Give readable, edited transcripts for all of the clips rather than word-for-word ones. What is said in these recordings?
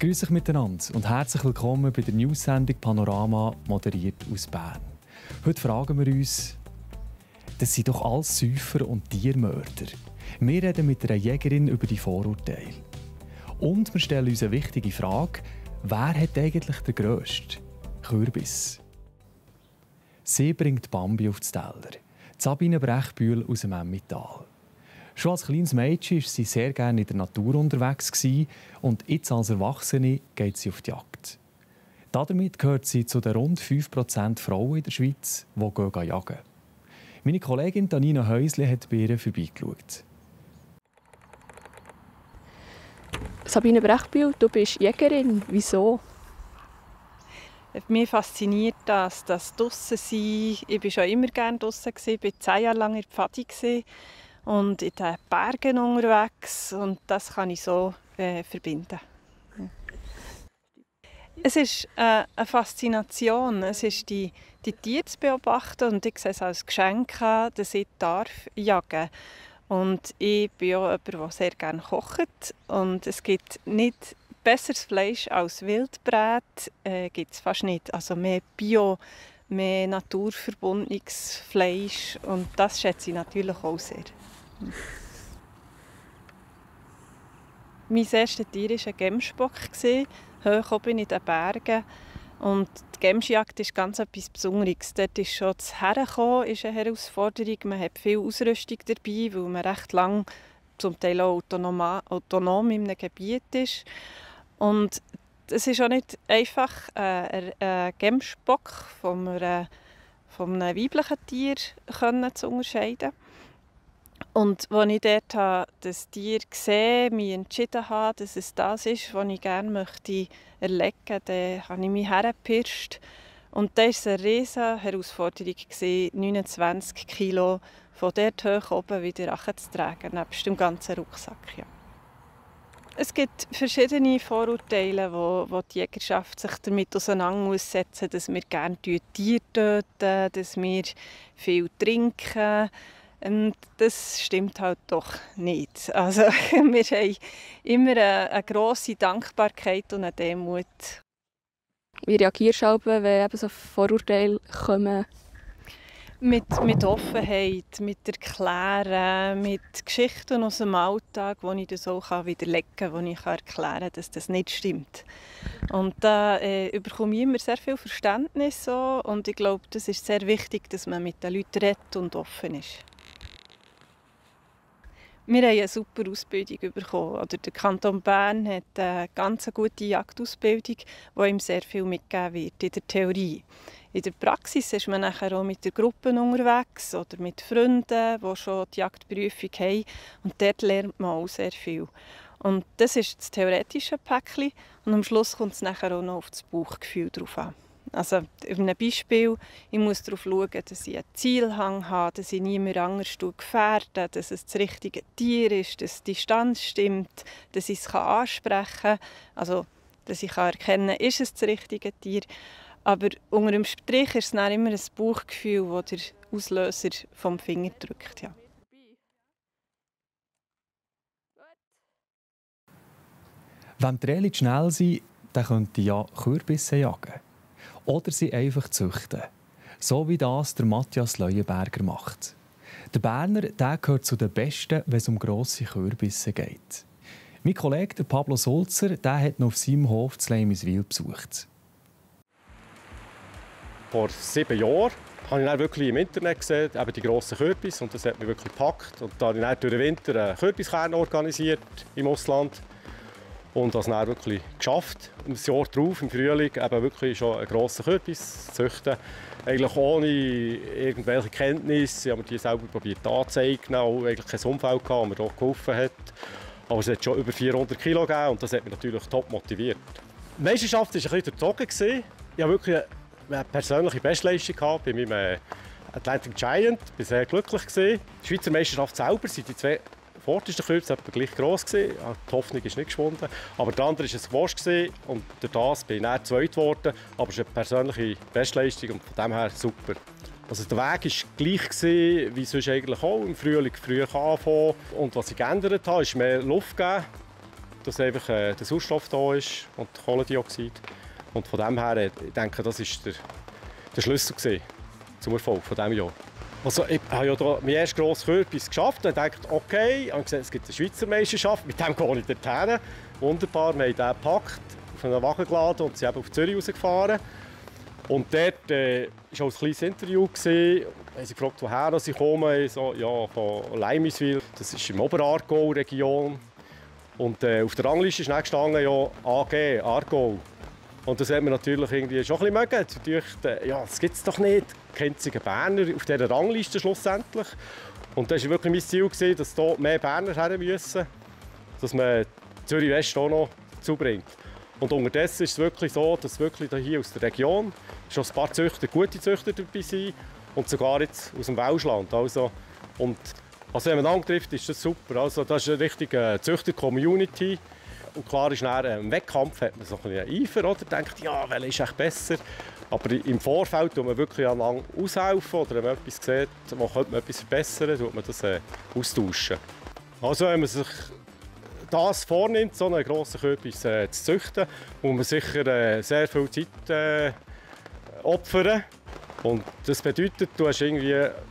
Grüß euch miteinander und herzlich willkommen bei der News-Sendung Panorama, moderiert aus Bern. Heute fragen wir uns, das sind doch alles Säufer und Tiermörder. Wir reden mit einer Jägerin über die Vorurteile. Und wir stellen uns eine wichtige Frage, wer hat eigentlich den grössten Kürbis? Sie bringt Bambi auf den Teller. Sabine Brechbühl aus dem Emmental. Schon als kleines Mädchen war sie sehr gerne in der Natur unterwegs und jetzt als Erwachsene geht sie auf die Jagd. Damit gehört sie zu den rund 5% Frauen in der Schweiz, die jagen. Meine Kollegin Tanina Häusli hat bei ihr vorbeigeschaut. Sabine Brechbühl, du bist Jägerin. Wieso? Mich fasziniert das draussen sein. Ich war schon immer gerne draussen. Ich war 10 Jahre lang in der Pfadi und in den Bergen unterwegs. Und das kann ich so verbinden. Es ist eine Faszination. Es ist die Tiere zu beobachten. Und ich sehe es als Geschenk an, dass ich jagen darf. Und ich bin auch jemand, der sehr gerne kocht. Und es gibt nicht besseres Fleisch als Wildbret, gibt es fast nicht. Also mehr Bio, mehr naturverbundenes Fleisch. Und das schätze ich natürlich auch sehr. Mein erstes Tier war ein Gemsbock, hoch oben in den Bergen. Und die Gemsjagd ist ganz etwas Besonderes. Dort ist schon das Herkommen ist eine Herausforderung. Man hat viel Ausrüstung dabei, weil man recht lang, zum Teil auch autonom in einem Gebiet ist. Und es ist auch nicht einfach, einen Gemsbock von einem weiblichen Tier zu unterscheiden. Und als ich dort das Tier gesehen, mich entschieden habe, dass es das ist, was ich gerne möchte erlegen möchte, dann habe ich mich hergepirscht. Und das war eine riesige Herausforderung, 29 Kilo von dort hoch oben wieder runterzutragen, nebst dem ganzen Rucksack. Ja. Es gibt verschiedene Vorurteile, wo die Jägerschaft sich damit auseinandersetzen muss, dass wir gerne Tiere töten, dass wir viel trinken. Das stimmt halt doch nicht. Also, wir haben immer eine grosse Dankbarkeit und eine Demut. Wie reagierst du, wenn eben so Vorurteile kommen? Mit Offenheit, mit Erklären, mit Geschichten aus dem Alltag, die ich das auch widerlegen kann, wo ich erklären kann, dass das nicht stimmt. Und da bekomme ich immer sehr viel Verständnis. Und ich glaube, das ist sehr wichtig, dass man mit den Leuten redet und offen ist. Wir haben eine super Ausbildung bekommen. Oder der Kanton Bern hat eine ganz gute Jagdausbildung, wo ihm sehr viel mitgegeben wird in der Theorie. In der Praxis ist man nachher auch mit der Gruppe unterwegs oder mit Freunden, die schon die Jagdberufung haben. Und dort lernt man auch sehr viel. Und das ist das theoretische Päckchen. Und am Schluss kommt es nachher auch noch auf das Bauchgefühl drauf an. Also, auf einem Beispiel, ich muss darauf schauen, dass ich einen Zielhang habe, dass ich niemand anders gefährde, dass es das richtige Tier ist, dass die Distanz stimmt, dass ich es ansprechen kann. Also, dass ich erkennen kann, ist es das richtige Tier. Aber unter dem Strich ist es dann immer ein Bauchgefühl, das der Auslöser vom Finger drückt. Ja. Wenn die Relis schnell sind, dann könnte ja Kürbisse jagen. Oder sie einfach züchten. So wie das der Matthias Leuenberger macht. Der Berner gehört zu den Besten, wenn es um grosse Kürbisse geht. Mein Kollege der Pablo Sulzer hat ihn auf seinem Hof zu Leimiswil besucht. Vor 7 Jahren habe ich dann wirklich im Internet gesehen, eben die grossen Kürbisse, und das hat mich wirklich gepackt. Und da habe ich dann durch den Winter einen Kürbiskern organisiert im Ausland. Und das dann wirklich geschafft, ein Jahr darauf, im Frühling, eben wirklich schon einen grossen Kürbis zu züchten. Eigentlich ohne irgendwelche Kenntnisse. Ich habe mir die selber probiert anzuzeigen, auch eigentlich kein Unfall gehabt, das mir auch geholfen hat. Aber es hat schon über 400 Kilo gegeben und das hat mich natürlich top motiviert. Die Meisterschaft war ein bisschen durchzogen. Ich habe wirklich eine persönliche Bestleistung gehabt bei meinem Atlantic Giant. Ich war sehr glücklich. Die Schweizer Meisterschaft selber sind die 2 vordersten Kürbisse etwa gleich gross gewesen. Die Hoffnung ist nicht geschwunden. Aber der andere war ein Squash und durch das bin ich dann Zweiter geworden. Aber es ist eine persönliche Bestleistung und von dem her super. Also der Weg war gleich gewesen, wie sonst eigentlich auch. Im Frühling früher anfangen. Und was ich geändert habe, ist mehr Luft geben. dass einfach der Sauerstoff da ist und Kohlendioxid. Und von dem her, ich denke, das war der Schlüssel zum Erfolg von diesem Jahr. Also, ich habe ja hier meinen ersten grossen Kürbis geschafft und dachte, okay, ich habe gesehen, es gibt eine Schweizer Meisterschaft, mit dem gehe ich dorthin. Wunderbar, wir haben den gepackt, auf einen Wagen geladen und sind eben auf Zürich rausgefahren. Und dort war auch ein kleines Interview. Sie haben gefragt, woher ich komme. So, ja, von Leimiswil, das ist im Oberaargau-Region. Und auf der Rangliste ist dann gestanden, ja, AG, Aargau. Und das hat man natürlich irgendwie schon ein bisschen mögen. Ja, das gibt es doch nicht. Kennzige Berner auf dieser Rangliste schlussendlich. Und das war wirklich mein Ziel, dass hier mehr Berner her müssen, dass man Zürich West auch noch dazu bringt. Und unterdessen ist es wirklich so, dass wirklich hier aus der Region schon ein paar Züchter, gute Züchter dabei sind und sogar jetzt aus dem Welschland. Also wenn man dann trifft, ist das super. Also, das ist eine richtige Züchter-Community. Und klar ist dann, im Wettkampf hat man so ein bisschen Eifer, oder? Denkt, ja, welcher ist echt besser? Aber im Vorfeld tut man wirklich lang aushelfen oder wenn man etwas sieht, wo könnte man etwas verbessern, tut man das austauschen. Also wenn man sich das vornimmt, so einen grossen Kürbis zu züchten, muss man sicher sehr viel Zeit opfern. Und das bedeutet, du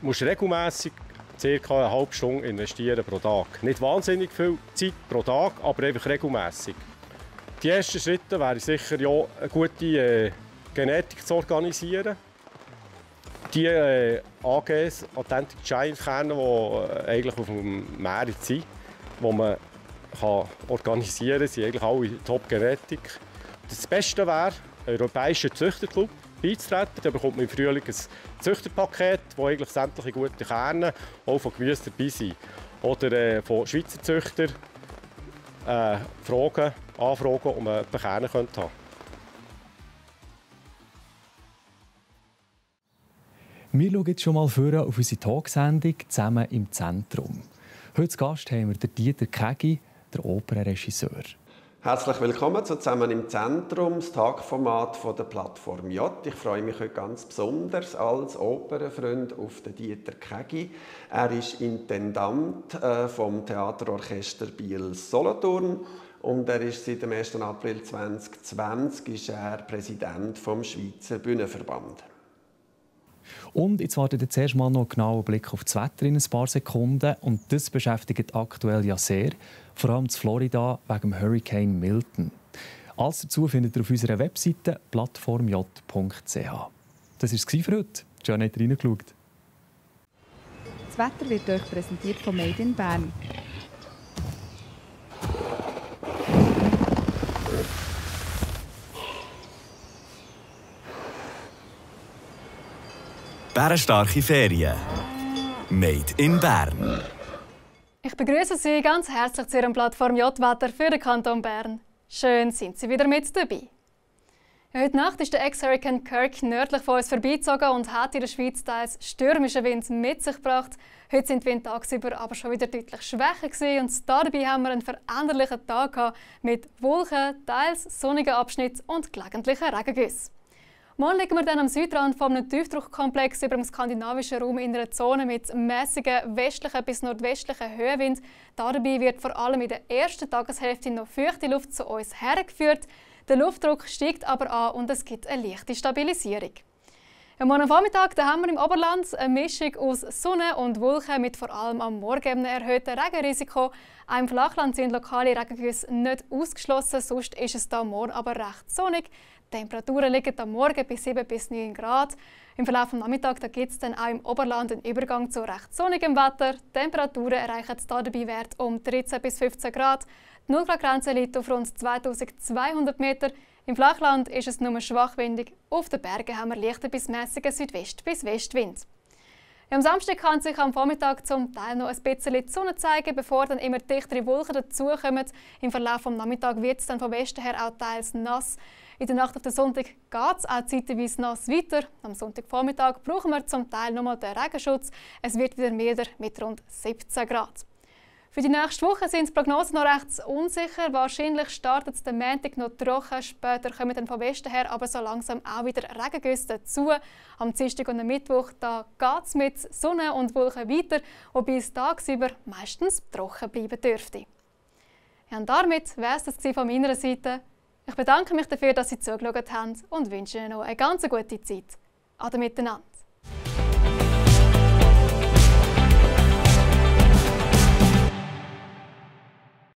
musst regelmässig ca. eine halbe Stunde investieren pro Tag. Nicht wahnsinnig viel Zeit pro Tag, aber einfach regelmässig. Die ersten Schritte wären sicher, ja, eine gute Genetik zu organisieren. Die AGs, Authentic Giant Kerne, die eigentlich auf dem Markt sind, die man organisieren kann, sind eigentlich alle Top-Genetik. Das Beste wäre, einen europäischen Züchterclub beizutreten. Da bekommt man im Frühling ein Züchterpaket, wo eigentlich sämtliche gute Kerne auch von Gemüse dabei sind. Oder von Schweizer Züchtern anfragen, ob man Kerne haben könnte. Wir schauen jetzt schon mal vor auf unsere Talksendung «Zusammen im Zentrum». Heute zu Gast haben wir Dieter Kägi, der Opernregisseur. Herzlich willkommen zu «Zusammen im Zentrum», das Tagformat von der Plattform J. Ich freue mich heute ganz besonders als Opernfreund auf den Dieter Kägi. Er ist Intendant vom Theaterorchester Biel-Solothurn und er ist seit dem 1. April 2020 ist er Präsident vom Schweizer Bühnenverband. Und jetzt wartet jetzt erst mal noch einen genauen Blick auf das Wetter in ein paar Sekunden. Und das beschäftigt aktuell ja sehr, vor allem in Florida wegen dem Hurricane Milton. Alles dazu findet ihr auf unserer Webseite plattformj.ch. Das war es für heute. John hat reingeschaut. Das Wetter wird euch präsentiert von Made in Bern. Bärenstarke Ferien. Made in Bern. Ich begrüße Sie ganz herzlich zu Ihrem Plattform J-Wetter für den Kanton Bern. Schön sind Sie wieder mit dabei. Heute Nacht ist der Ex-Hurricane Kirk nördlich von uns vorbeigezogen und hat in der Schweiz teils stürmische Wind mit sich gebracht. Heute sind die Winde tagsüber aber schon wieder deutlich schwächer gewesen und dabei haben wir einen veränderlichen Tag gehabt mit Wolken, teils sonnigen Abschnitten und gelegentlichen Regengüssen. Morgen liegen wir dann am Südrand von einem Tiefdruckkomplex über dem skandinavischen Raum in einer Zone mit mäßigen westlichen bis nordwestlichen Höhenwind. Dabei wird vor allem in der ersten Tageshälfte noch feuchte Luft zu uns hergeführt. Der Luftdruck steigt aber an und es gibt eine leichte Stabilisierung. Am Morgen Vormittag haben wir im Oberland eine Mischung aus Sonne und Wolken mit vor allem am Morgen einem erhöhten Regenrisiko. Auch im Flachland sind lokale Regengüsse nicht ausgeschlossen, sonst ist es da morgen aber recht sonnig. Die Temperaturen liegen am Morgen bei 7 bis 9 Grad. Im Verlauf des Nachmittags gibt es dann auch im Oberland einen Übergang zu recht sonnigem Wetter. Die Temperaturen erreichen dabei Wert um 13 bis 15 Grad. Die 0-Grad-Grenze liegt auf rund 2200 Meter. Im Flachland ist es nur schwachwindig. Auf den Bergen haben wir leichten bis mäßigen Südwest- bis Westwind. Am Samstag kann sich am Vormittag zum Teil noch ein bisschen die Sonne zeigen, bevor dann immer dichtere Wolken dazukommen. Im Verlauf des Nachmittags wird es dann von Westen her auch teils nass. In der Nacht auf den Sonntag geht es auch zeitweise nass weiter. Am Sonntagvormittag brauchen wir zum Teil nochmal den Regenschutz. Es wird wieder milder mit rund 17 Grad. Für die nächste Woche sind die Prognosen noch recht unsicher. Wahrscheinlich startet es am Montag noch trocken. Später kommen dann von Westen her aber so langsam auch wieder Regengüsse dazu. Am Dienstag und am Mittwoch geht es mit Sonne und Wolken weiter, wobei es tagsüber meistens trocken bleiben dürfte. Ja, und damit wäre es das von meiner Seite. Ich bedanke mich dafür, dass Sie zugeschaut haben und wünsche Ihnen noch eine ganz gute Zeit. Ade miteinander.